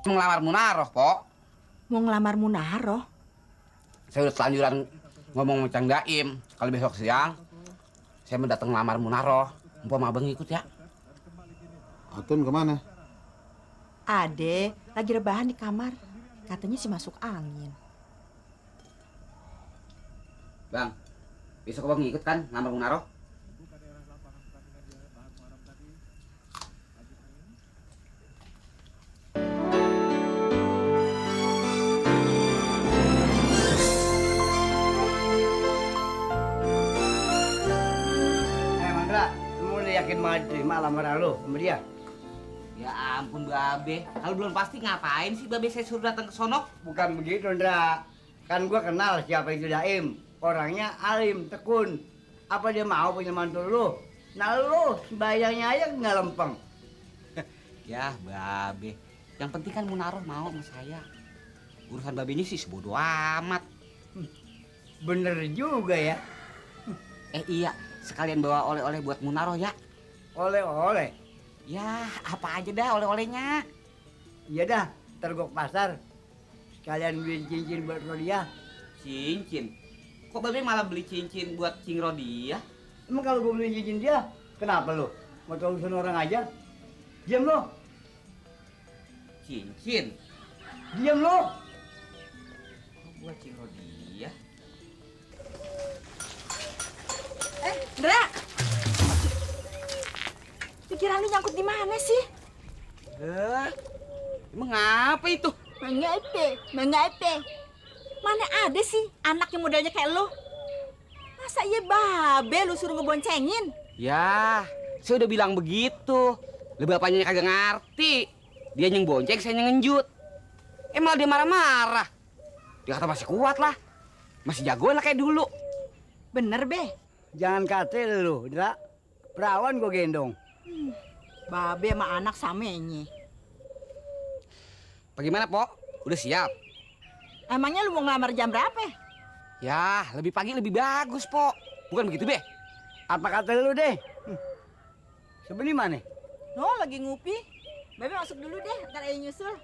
Mau ngelamar Munaroh, Pok. Mau ngelamar Munaroh? Saya udah telanjuran ngomong sama Cang Daim. Kalau besok siang, saya mau datang ngelamar Munaroh. Mpok abang ikut ya. Atun kemana? Ade lagi rebahan di kamar. Katanya sih masuk angin. Bang, besok abang ikut kan ngelamar Munaroh? Yakin banget terima lamaran lo sama dia? Ya ampun Babe, kalau belum pasti ngapain sih Babe saya suruh datang ke sono? Bukan begitu, Ndra. Kan gua kenal siapa itu Daim. Orangnya alim, tekun. Apa dia mau punya mantu lo? Nah lo bayangnya aja nggak lempeng. Ya Babe, yang penting kan Munaroh mau sama saya. Urusan Babe ini sih sebodoh amat. Bener juga ya. Iya, sekalian bawa oleh-oleh buat Munaroh ya. Oleh-oleh? Ya, apa aja dah oleh-olehnya. Iya dah, ntar gua ke pasar. Sekalian beli cincin buat Rodia. Cincin? Kok Babe malah beli cincin buat Cing Rodia? Emang kalau gua beli cincin dia, kenapa lo? Mau tahu urusan orang aja? Diam lo. Cincin? Diam lo. Buat Cing Rodia? Ndra! Pikiran lu nyangkut di mana sih? Emang apa itu? Mengapa? Mana ada sih anak yang modelnya kayak lu? Masa iya Babe lu suruh ngeboncengin? Ya, saya udah bilang begitu. Lah bapaknya kagak ngerti. Dia yang bonceng, saya yang ngenjut. Malah dia marah-marah. Dia kata masih kuat lah. Masih jagoan lah kayak dulu. Bener, Be. Jangan kate lu, Ndra. Perawan gua gendong. Babe sama anak samenya. Bagaimana, Pok? Udah siap? Emangnya lu mau ngelamar jam berapa? Ya, lebih pagi lebih bagus, Pok. Bukan begitu, Be? Apa kata lu deh? Sebenarnya mana? No, lagi ngupi. Babe masuk dulu deh, ntar ayo nyusul.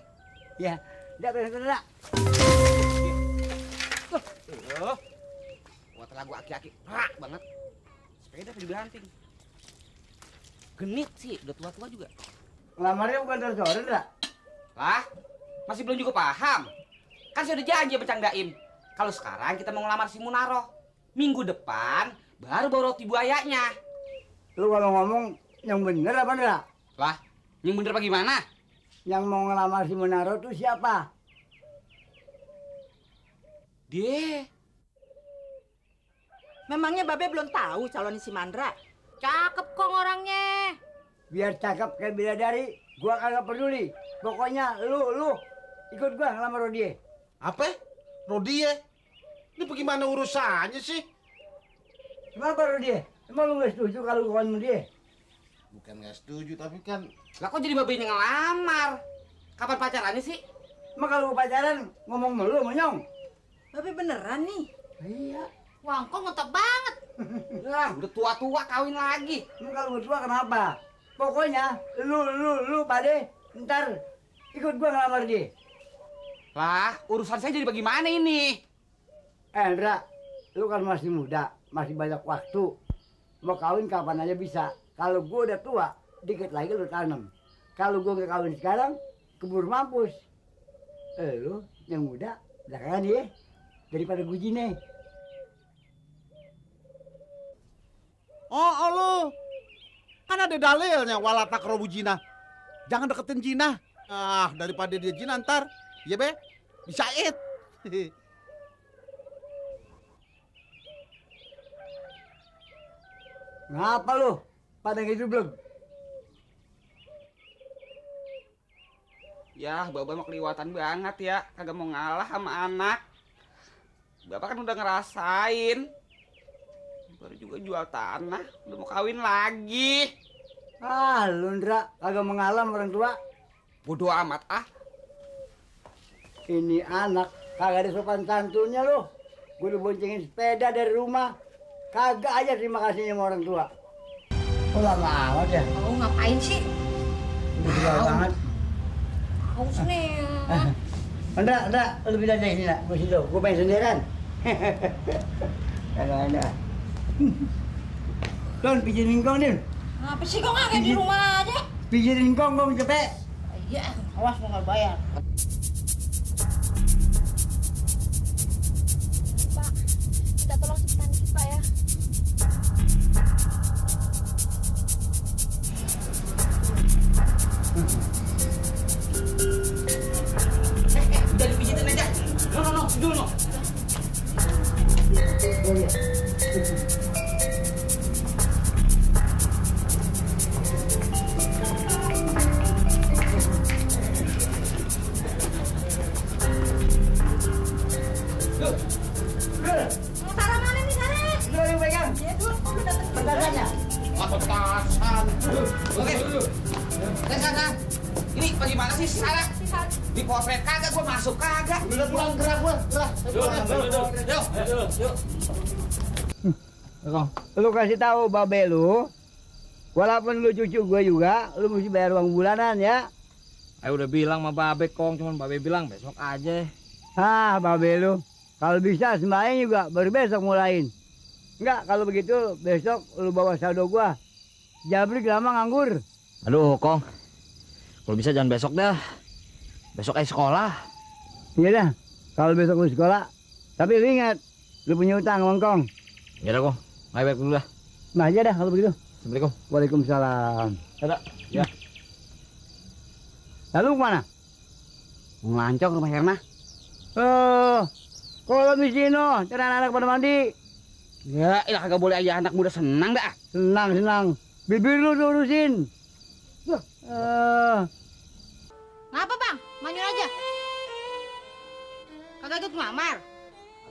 Ya, enggak. Buat lagu aki-aki, rak banget. Sepeda pilih banting. Genit sih, udah tua-tua juga. Ngelamarnya bukan dari sore, Ndra? Lah, masih belum juga paham. Kan saya udah janji sama Cang Daim. Kalau sekarang kita mau ngelamar si Munaroh. Minggu depan baru bawa roti buayanya. Lu kalau ngomong yang bener apa, Ndra? Lah, yang bener apa gimana? Yang mau ngelamar si Munaroh tuh siapa? Dia. Memangnya Babe belum tahu calon si Mandra? Cakep kok orangnya. Biar cakep kayak bidadari, gua kagak peduli. Pokoknya lu ikut gua ngelamar dia. Apa? Rodie? Ini bagaimana urusannya sih? Kenapa dia? Emang lu gak setuju kalau gua sama dia? Bukan nggak setuju, tapi kan Lah kok jadi Babe yang ngelamar? Kapan pacarannya sih? Emang kalau gua pacaran ngomong mulu monyong? Babe beneran nih. Iya. Wah, kok ngetop banget. Lah, udah tua-tua kawin lagi. Emang kalau gua tua kenapa? Pokoknya lu pade ntar ikut gua ngelamar dia. Lah, urusan saya jadi bagaimana ini? Ndra, lu kan masih muda, masih banyak waktu. Mau kawin kapan aja bisa. Kalau gua udah tua, dikit lagi lu tanam. Kalau gua nggak kawin sekarang, keburu mampus. Lu yang muda, belakangan ya, daripada gue jine. oh lu kan ada dalilnya walatak robu jina. Jangan deketin jina. Daripada dia jina ntar, ya be, bisa it. Ngapa lu? Pada gitu belum? Ya, Bapak mah keliwatan banget ya. Kagak mau ngalah sama anak. Bapak kan udah ngerasain. Baru juga jual tanah, udah mau kawin lagi. Lu Ndra, kagak mengalam orang tua. Bodoh amat ah. Ini anak kagak ada sopan santunnya lu. Gue udah boncengin sepeda dari rumah. Kagak aja terima kasihnya sama orang tua. Kok lama amat ya? Oh, ngapain sih? Udah tua banget. haus nih. Andra, lu pindah dari sini nak, masih lo, gue pengen sendirian. Ada. Don, pijitin kong Din. Ngapa sih kok nggak di rumah aja? Pijitin kong cepet. Iya, awas mau nggak bayar. Pak, kita tolong cepetan dikit Pak ya. Udah dipijitin aja. No, dulu. Oh iya. Mau Sarah mana nih Sarah? Lu yang pegang. Iya tuh, udah datang. Petasannya. Petasan. Oke. Sana. Ini bagaimana sih Sarah? Di polsek kagak, gua masuk kagak. Udah pulang gerak gua, gerak. Yuk. Lu kasih tahu babe lu, walaupun lu cucu gue juga, lu mesti bayar uang bulanan ya. Ayo udah bilang sama Babe Kong, cuman Babe bilang besok aja. Babe lu, kalau bisa sembahyang juga baru besok mulain. Enggak, kalau begitu besok lu bawa saldo gua. Jabrik lama nganggur. Aduh Kong, kalau bisa jangan besok dah. Besok sekolah. Iya dah, kalau besok lu sekolah. Tapi lu ingat, lu punya utang sama Kong. Ya udah Kong, ayo balik dulu dah. Nah aja dah kalau begitu. Assalamualaikum. Waalaikumsalam. Dadah. Ya. Lalu kemana? Mau ngelancong ke rumah Herna. Kalau misino, cara anak-anak pada mandi. Ya, ilah kagak boleh aja anak muda senang dah. Senang. Bibir lu urusin. Ngapa bang? Manyun aja. Kagak ikut ngelamar.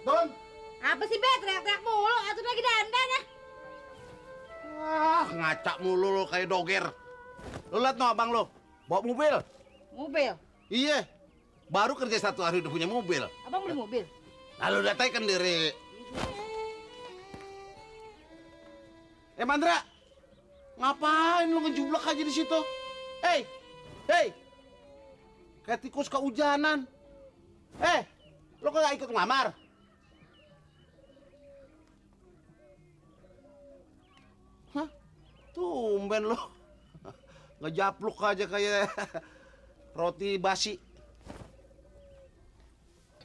Don. Apa sih be? Teriak-teriak mulu. Atau lagi dandan ya? Ngacak mulu lo kayak doger. Lo liat no abang lo, bawa mobil. Mobil. Iya, baru kerja 1 hari udah punya mobil. Abang beli mobil. Lalu datang diri. Mandra, ngapain lu ngejublak aja di situ? Hei, kayak tikus kehujanan. Lu kagak ikut ngelamar? Hah? Tumben lu. Ngejapluk aja kayak roti basi.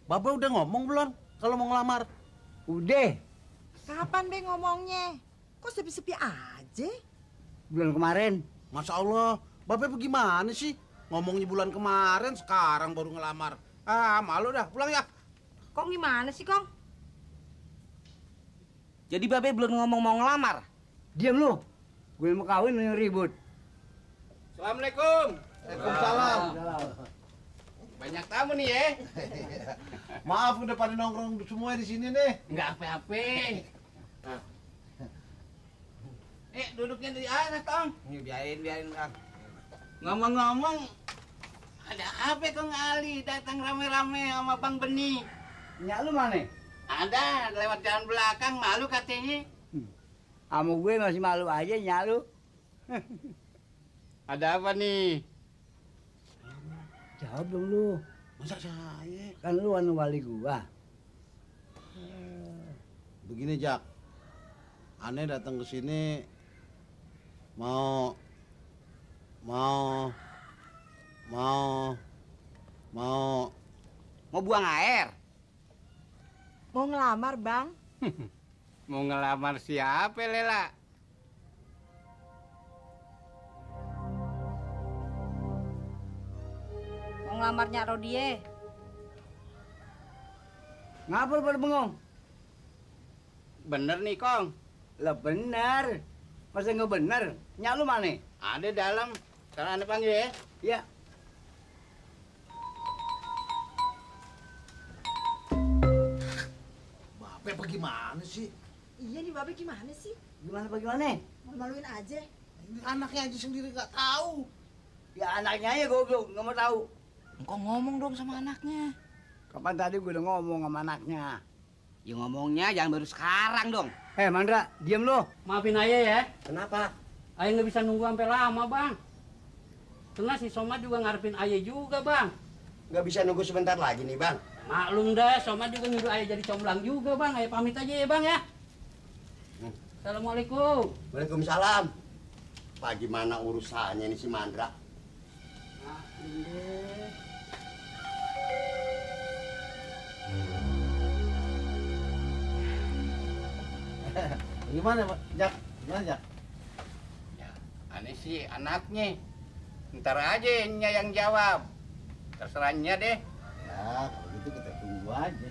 Bapak udah ngomong belum kalau mau ngelamar? Udah, Kapan be ngomongnya? Kok sepi-sepi aja? bulan kemarin. Masya Allah, Bapak bagaimana sih? Ngomongnya bulan kemarin, sekarang baru ngelamar. Malu dah, pulang ya. Kong gimana sih Kong? Jadi Babe belum ngomong mau ngelamar. Diam lu. Gue mau kawin lu yang ribut. Assalamualaikum. Waalaikumsalam. Banyak tamu nih ya. Maaf udah pada nongkrong semua di sini nih. Enggak apa-apa. Duduknya di atas, Tong. Biarin, Kang. Ngomong-ngomong, ada apa Kang Ali datang rame-rame sama Bang Beni? Nyak lu mana? Ada, lewat jalan belakang, malu katanya. Sama gue masih malu aja nyak lu. Ada apa nih? Jawab dong lu. Masa saya? Kan lu anu wali gua. Begini, Jak. Aneh datang ke sini mau buang air. Mau ngelamar bang? Mau ngelamar siapa, Lela? Mau ngelamarnya Rodie. Ngapa lu pada bengong? Bener nih, Kong. Lah bener. Masa nggak bener? Nyak lu mana? Ada dalam. Sekarang Anda panggil ya. Ya. Bapak bagaimana sih? Iya nih babe gimana sih? Gimana? Malu-maluin aja. Ini anaknya aja sendiri nggak tahu. Ya anaknya aja goblok, nggak mau tahu. Engkau ngomong dong sama anaknya. Kapan tadi gue udah ngomong sama anaknya. Ya ngomongnya jangan baru sekarang dong. Mandra, diam lu. Maafin ayah ya. Kenapa? Ayah nggak bisa nunggu sampai lama bang. Karena si Somad juga ngarepin ayah juga, Bang. Nggak bisa nunggu sebentar lagi nih, Bang. Maklum dah, Somad juga nyuruh ayah jadi comblang juga, Bang. Ayah pamit aja ya, Bang ya. Assalamualaikum. Waalaikumsalam. Pak, gimana urusannya nih si Mandra? Gimana, Pak? Jak? Gimana, Jak? Ya, aneh sih anaknya. Ntar aja Nya yang jawab. Terserahnya deh. Ya, kalau gitu kita tunggu aja.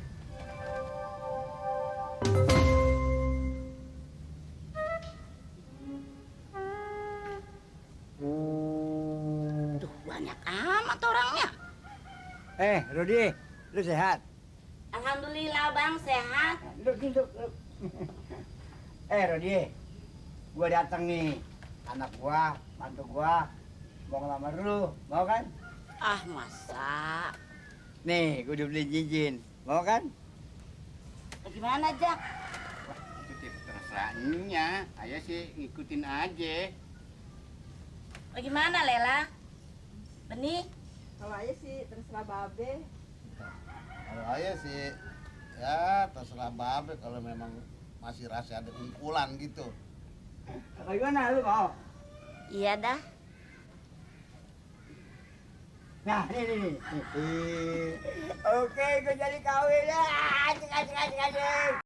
Tuh, banyak amat orangnya. Rudi, lu sehat? Alhamdulillah, Bang, sehat. Duduk. Rodi, gua datang nih. Anak gua, mantu gua, mau ngelamar lu, mau kan? Ah, masa? Nih, gua udah beli cincin, mau kan? Gimana, Jak? Itu terserahnya. Ayah sih ngikutin aja. Bagaimana, Lela? Benih? Kalau ayah sih terserah babe. Kalau ayah sih, ya terserah babe kalau memang masih rasa ada kumpulan gitu. Bagaimana lu mau? Iya dah. Nah, nih. Oke, gua jadi kawin ya. Cek.